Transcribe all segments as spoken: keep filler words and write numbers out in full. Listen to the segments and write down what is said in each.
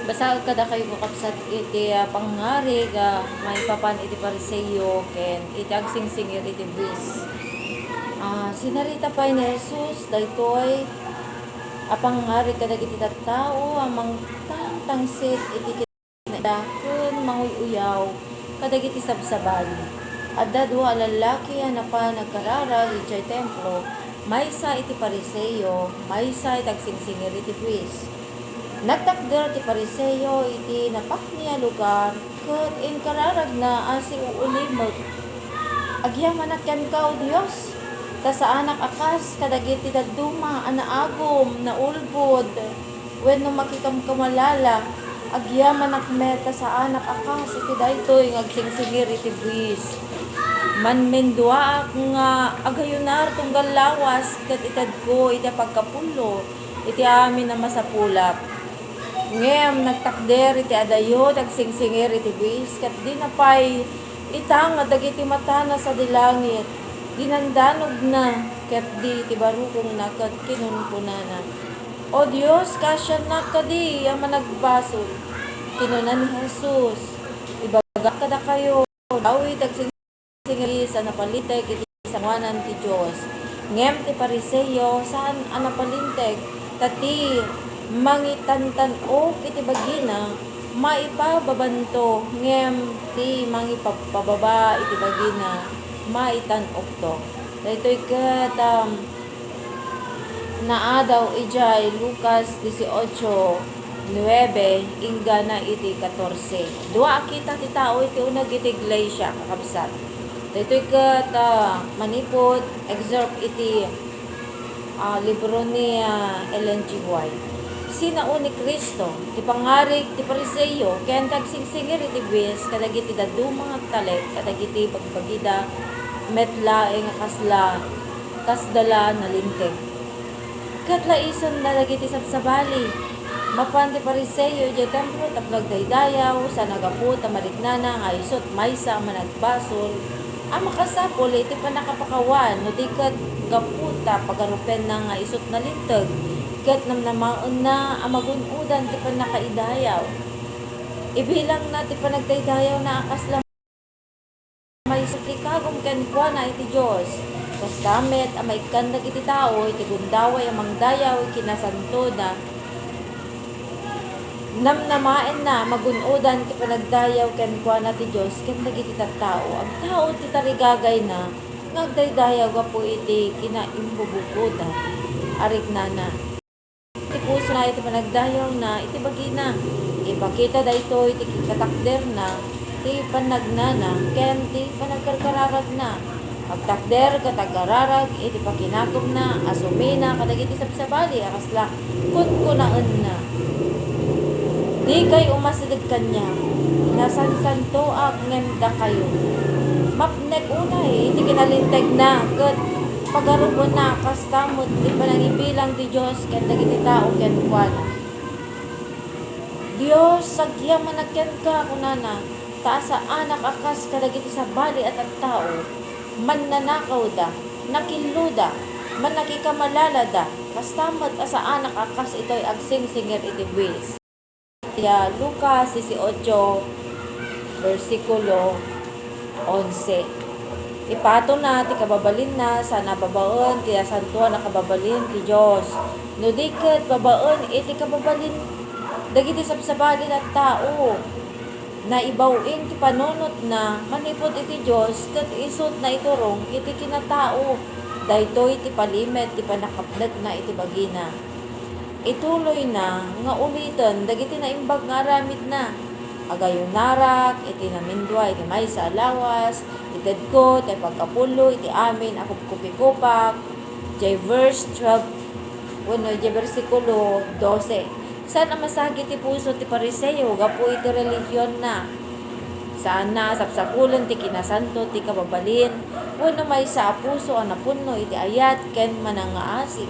Basaek kadakayo, kakabsat, iti, ah, pangngarig, ah, maipapan iti Fariseo ken iti agsingsingir iti buis. Ah, sinarita pay ni Jesus daytoy a pangngarig kadagiti tattao a mangtangtangsit iti kinaida ken manguy-uyaw kadagiti sabsabali. Adda dua a lallaki a napan agkararag idiay templo, maysa iti Fariseo, maysa iti agsingsingir iti buis. Nagtakder ti Fariseo iti napakni a lugar ket inkararagna a siuulimek. Agyamanak kenka, O Dios, ta saanak a kas kadagiti dadduma a naagum, naulbod, wenno makikamkamalala. Agyamanak met ta saanak a kas iti daytoy nga agsingsingir iti buis. Manmenduaak nga agayunar tunggal lawas ket itedko iti pagkapullo iti amin a masapulak. Ngem nagtakder iti adayo ti agsingsingir iti buis ket dina pay itang dagiti matana sadi langit. Dinandanogna ketdi ti barukongna ket kinunkunana, "O Dios, kaasiannak kadi a managbasol." Kinuna ni Jesus, "Ibagak kadakayo, daytoy ti agsingsingir a napalinteg iti sangoanan ti Dios. Ngem ti Fariseo, saan a napalinteg, ta ti mangitantan-ok iti bagina, maipababanto, ngem ti mangipabpababa iti bagina, maitan-okto." Daytoy ket, um, naadaw idiay Lucas dieciocho nueve inggana iti catorce. Dua a kita ti tao iti uneg iti iglesia, kakabsat. Daytoy ket, ah, manipud excerpt iti, ah, libro ni, ah, Ellen G. White. Sinao ni Cristo ti pangngarig ti Fariseo ken ti agsingsingir iti buis kadagiti dadduma nga agtalek kadagiti bagbagida met laeng a kasla kasda la nalinteg. Ket laisenna dagiti sabsabali. Mapan ti Fariseo idiay templo tapno agdaydayaw, sana gapu ta mariknana nga isut' maysa a managbasol a makasapul iti pannakapakawan, no di ket gapu ta pagarupenna nga isut' nalinteg, ket namnamaenna a magun-odan ti pannakaidayaw. Ibilangna ti panagdaydayawna a kasla maysa ti kagum kenkuana iti Dios. Kasta met a maikkan dagiti tao iti gundaway a mangdayaw iti kinasantona. Namnamaenna a magun-odan ti panagdayaw kenkuana ti Dios ken dagiti tattao. Agtaud ti tarigagayna nga agdaydayaw gapu iti kinaimbubukodan a riknana. Ti pusona iti panagdayawna iti bagina. Ipakita daytoy ti katakderna, ti pannagnana, ken ti panagkarkararagna. Agtakder ket agkararag iti pakinakemna a sumina kadagiti sabsabali a kasla kunkunaenna, "Dikay umasideg kaniak, nasansantoak ngem dakayo." Mapnek unay iti kinalintegna ket pagarupenna a kasta met ti panangibilang ti Dios ken dagiti tao kenkuana. "Dios, agyamanak kenka," kunana, "ta saanak a kas kadagiti sabali a tattao. Mannanakawda, nakilloda, mannakikamalalada, kasta met a saanak a kas itoy agsingsingir iti buis." Ya Lucas dieciocho, bersikulo onse. Ipatona ti kababalinna sana babaen ti nasantoan a kababalin ti Dios, no di ket babaen iti kababalin dagiti sabsabali a tao. Naibaw-in ti panunotna manipud iti Dios ket isut' naiturong iti kinatao. Daytoy ti palimed ti pannakapnekna iti bagina. Ituloyna nga uliten dagiti naimbag nga aramidna. Agayunarak iti namindua iti maysa a lawas, itedko ti pagkapullo iti amin a kupkupikopak, diay verse twelve wenno diay bersikulo dose. Saan a masagid ti puso ti Fariseo gapu iti relihionna. Saanna a sapsapulen ti kinasanto ti kababalin wenno maysa a puso a napunno iti ayat ken manangngaasi.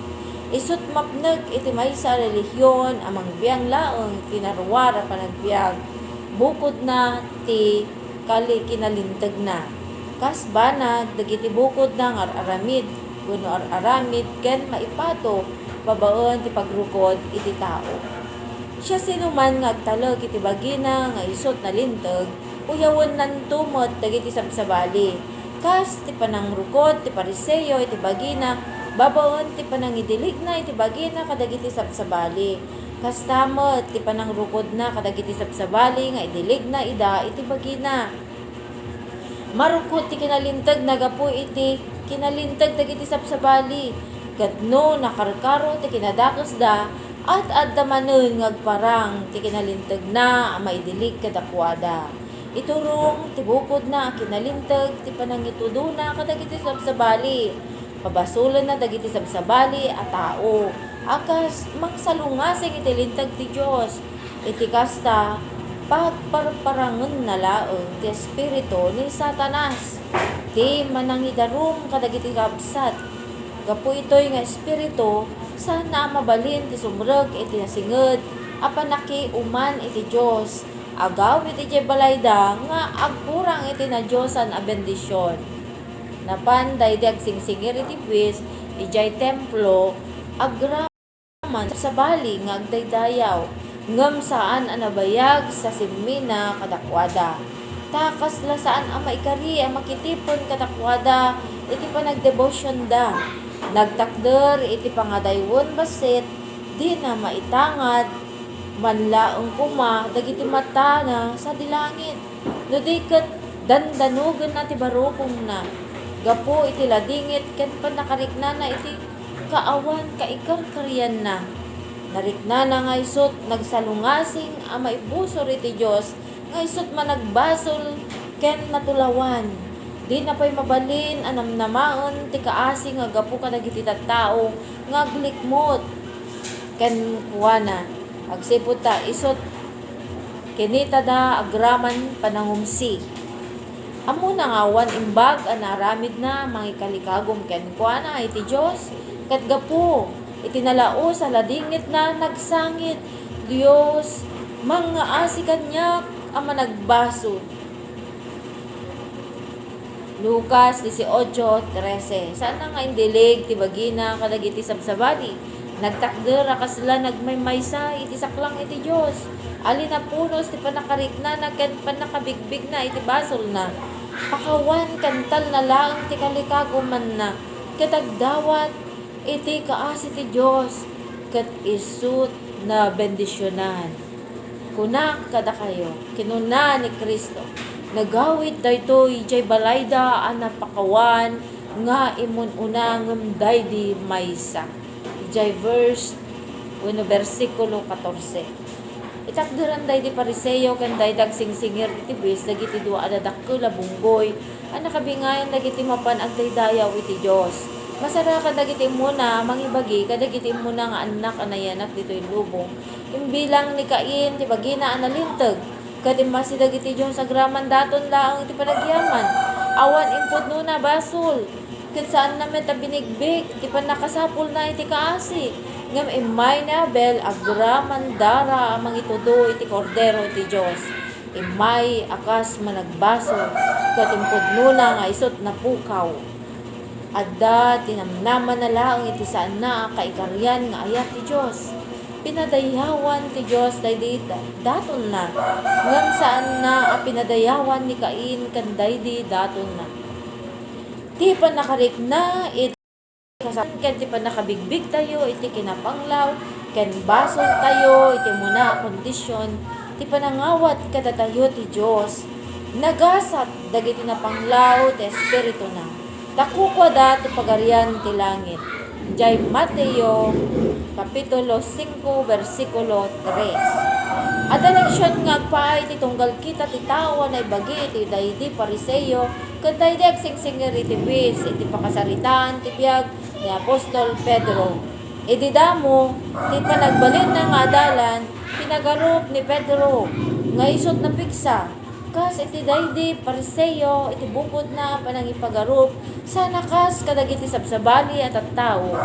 Isut' mapnek iti maysa a relihion a mangbiang laeng ti naruar a panagbiag, bukodna ti kali-, kinalintegna. Kas banag dagiti bukodna nga ar-aramid wenno ar-aramid ken maipato babaen ti pagrukod iti tao. Siasinoman nga agtalek iti bagina nga isut' nalinteg, uyawennanto met dagiti sabsabali. Kas ti panangrukod ti Fariseo iti bagina babaen ti panangidiligna iti bagina kadagiti sabsabali, kasta met ti panangrukodna kadagiti sabsabali nga idiligna ida iti bagina. Marukod ti kinalintegna gapu iti kinalinteg dagiti sabsabali, ket no nakarkaro ti kinadakesda, ad-adda manen nga agparang ti kinalintegna a maidilig kadakuada. Iturong ti bukodna a kinalinteg ti panangitudona kadagiti sabsabali. Pabasolenna dagiti sabsabali a tao a kas mangsalungasing iti Linteg ti Dios. Iti kasta, pagparparangenna laeng ti espiritu ni Satanas, ti manangidarum kadagiti kabsat. Gapu itoy nga espiritu, saanna a mabalin ti sumrek iti nasinged a pannakiuman iti Dios, agawid idiay balayda nga agkurang iti nadiosan a bendision. Napan daydi agsingsingir iti buis idiay templo, agraman sabali nga agdaydayaw, ngem saan a nabayag sa simmina kadakuada. Ta kasla saan a maikari a makitipen kadakuada iti panagdebosionda. Nagtakder iti pangadaywen bassit, dina maitangad, manlaeng koma dagiti matana sadi langit. No di ket dandanogenna ti barukongna gapu iti ladingit ken pannakariknana iti kaawan kaikarkarianna. Nariknana nga isut' nagsalungasing a maibusor iti Dios, nga isut' managbasol ken natulawan. Dina pay mabalin a namnamaen ti kaasi nga gapu kadagiti tattao nga aglikmut kenkuana. Agsipud ta isut' kinitada agraman panangumsi. Ammona nga awan imbag a naaramidna mangikalikagum kenkuana iti Dios, ket gapu iti nalaus a ladingitna nagsangit, "Dios, mangngaasi kaniak a managbasol." Lucas dieciocho trece. Saanna nga indilig ti bagina kadagiti sabsabali. Nagtakder a kasla nagmaymaysa iti saklang iti Dios. Alin a punos ti pannakariknana ken pannakabigbigna iti basolna. Pakawan ken talna laeng ti kalikagumanna, ket agdawat iti kaasi ti Dios, ket isut' nabendisionan. Kunak kadakayo, kinuna ni Cristo, nagawid daytoy idiay balayda a napakawan nga immun-una ngem daydi maysa. Idiay verse wenno bersikulo katorse. Itakderan daydi Fariseo ken daydi agsingsingir iti buis dagiti dua a dadakkel a bunggoy a nakabingayan dagiti mapan agdaydayaw iti Dios. Masarakan dagiti immuna a mangibagi kadagiti immuna nga annak a nayanak ditoy lubong. Imbilang ni Cain ti bagina a nalinteg, ket immasideg iti Dios agraman daton laeng ti panagyaman. Awan impudnona a basol, ket saanna met a binigbig ti pannakasapulna iti kaasi. Ngem immay ni Abel agraman dara a mangitudo iti Kordero iti Dios. Immay a kas managbasol, ket impudnona nga isut' napukaw. Adda ti namnamana laeng iti saanna a kaikarian nga ayat ti Dios. Pinadayawan ti Dios daydi da-, datonna, ngem saanna a pinadayawan ni Cain ken daydi datonna. Ti pannakarikna iti kasapulan ken ti pannakabigbigtayo iti kinapanglaw ken basoltayo iti umuna a kondision ti panangawat kadatayo ti Dios. Nagasat dagiti napanglaw ti Espirituna, ta kukuada ti Pagarian ti langit. Diay Mateo, Kapitulo singko, bersikulo tres. Adda leksion nga agpaay ti tunggal kita ti tao a naibagi iti daydi Fariseo ken daydi agsingsingir iti buis iti pakasaritaan ti biag ni apostol Pedro. Idi damo ti panagbalinna nga adalan, pinagarup ni Pedro nga isut' napigsa. Kas iti daydi Fariseo iti bukodna a panangipagarup, saan a kas kadagiti sabsabali a tattao.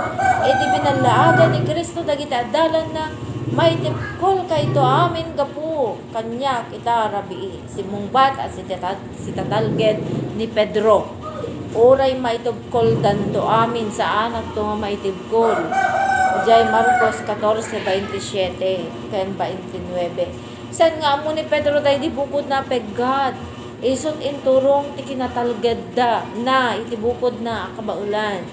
Iti binallaagan ni Cristo dagiti adalanna, "Maitibkolkayto amin gapu kaniak ita rabii," simmungbat a sitata-, sitatalged ni Pedro. Uray maitibkoldanto amin, saanakto nga maitibkol. Diay Marcos catorce, veintisiete ken veintinueve. Saan nga ammo ni Pedro daydi bukodna a peggat? Isut' inturong ti kinatalgedda na iti bukodna a kabaelan.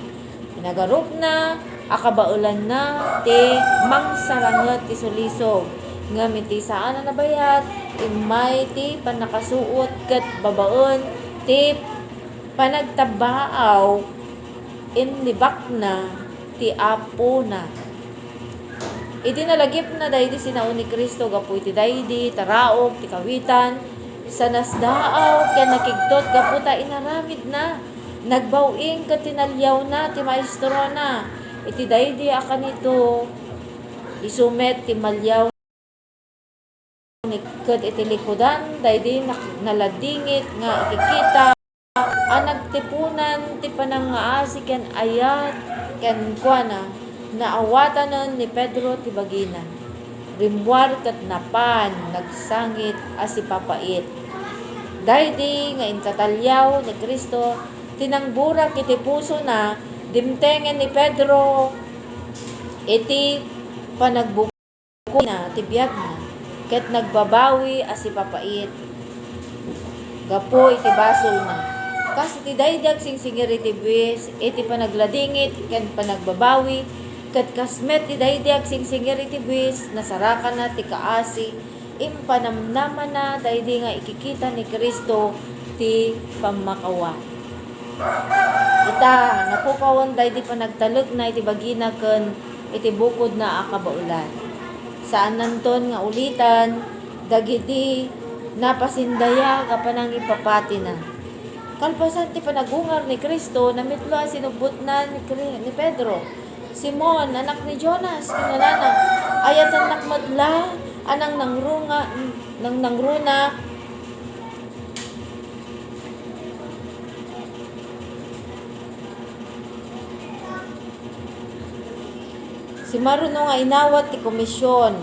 Pinagarupna a kabaelanna ti mangsaranget ti sulisog, ngem iti saan a nabayat, immay ti pannakasuot ket babaen ti panagtabaaw, inlibakna ti Apona. Idi nalagipna daydi sinao ni Cristo gapu iti daydi taraok ti kawitan, sanasdaaw ken nakigtot gapu ta inaramidna. Nagbaw-ing ket tinaliawna ti maestrona. Iti daydi a kanito, isu met ti maliaw ket iti likudan daydi nak-, naladingit nga ikikita a nagtipunan ti panangngaasi ken ayat, ken kuana, naawatanen ni Pedro ti bagina. Rimmuar ket napan nagsangit a sipapait. Daydi nga intataliaw ni Cristo ti nangburak iti pusona, dimtengen ni Pedro iti panagbuko na ti biagna, ket nagbabawi a sipapait gapu iti basolna. Kas iti daydi agsingsingir iti buis iti panagladingit ken panagbabawi, ket kas met ti daydi agsingsingir iti buis, nasarakanna ti kaasi, impanamnamana daydi nga ikikita ni Cristo ti pammakawat. Ita, napukawen daydi panagtalekna iti bagina ken iti bukodna a kabaelan. Saannanton nga ulitan dagidi napasindayag a panangipapatina. Kalpasan ti panagungar ni Cristo, namitlo a sinubbutna ni Cri-, ni Pedro, "Simon, anak ni Jonas," kinunana, "ayatennak met la a nangnangruna, nangnangruna?" Simaruno nga inawat ti komisyon,